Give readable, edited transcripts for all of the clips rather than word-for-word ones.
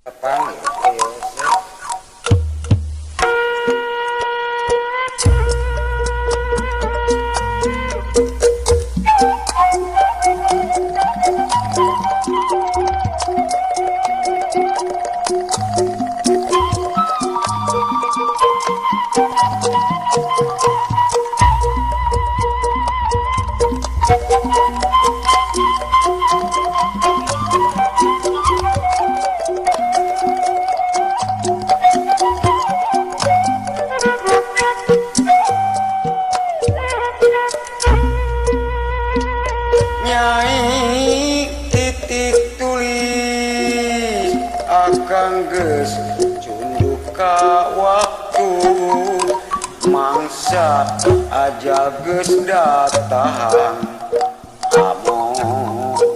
Tepang. Nyai titik tulis akang geus cunduk ka waktu mangsa aja geus datang amo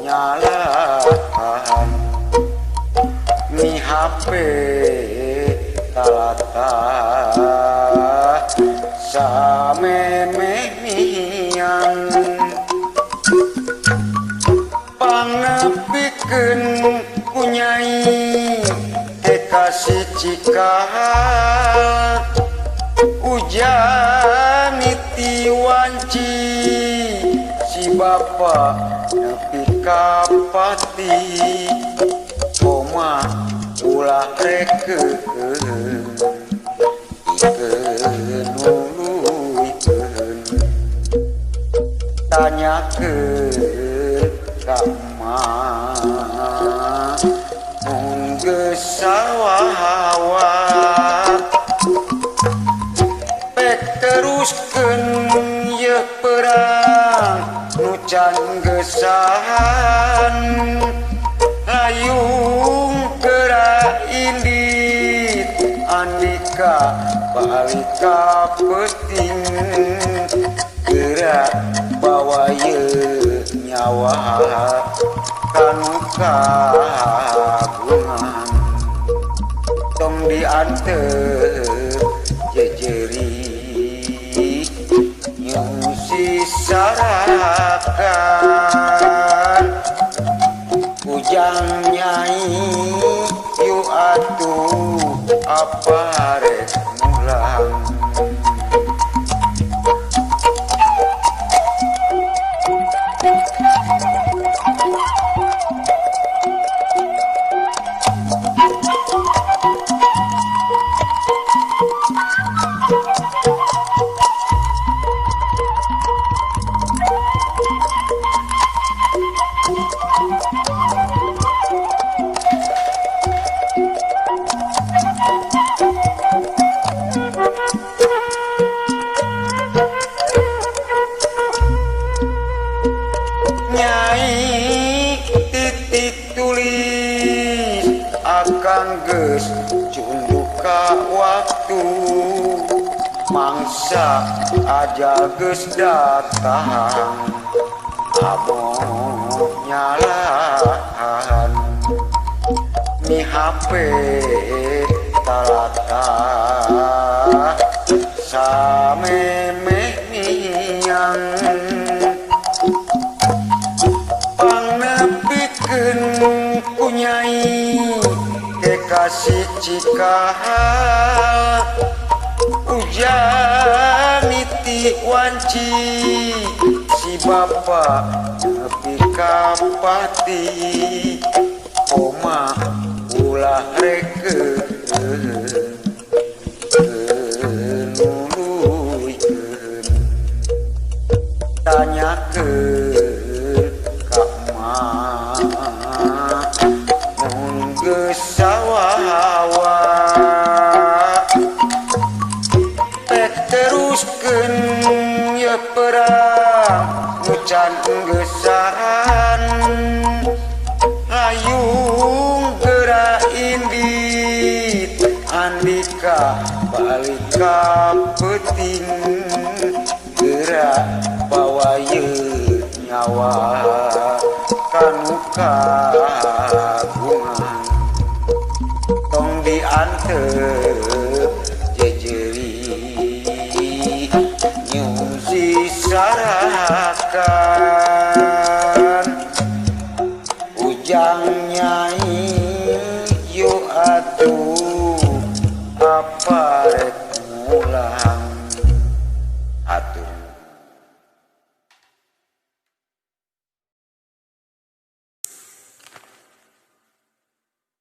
nyalahan mi HP talata samemeh miang pangapikeun ku nyai kekasih cikal hujan niti wanci si bapa nepi ka pati koma ulah rekeun ikeun nuluykeun tanyakeun ka emak mun geus sawawa pek teruskeun yeuh perang nu can geusan layung geura indit andika balik ka peuting geura bawa yeuh nyawa kanu kagungan tong diantep jejeri nyungsi sarakan ujang nyai yu atuh apa rek mulang. Nyai titik tulis akang geus cunduk ka waktu mangsa aja geus datang amo nyalahan mi HP talata samemeh miang pangnepikeun ku nyai kekasih cikal hujan niti wanci si bapa nepi ka pati koma ulah rekeun nuluykeun tanyakeun ka emak mun geus sawawa pek teruskeun yeuh perang nu can geusan layung geura indit andika balik ka peuting geura bawa yeuh nyawa kanu kagungan tong diantep jejeri nyungsi sarakan ujang nyai yu Arti.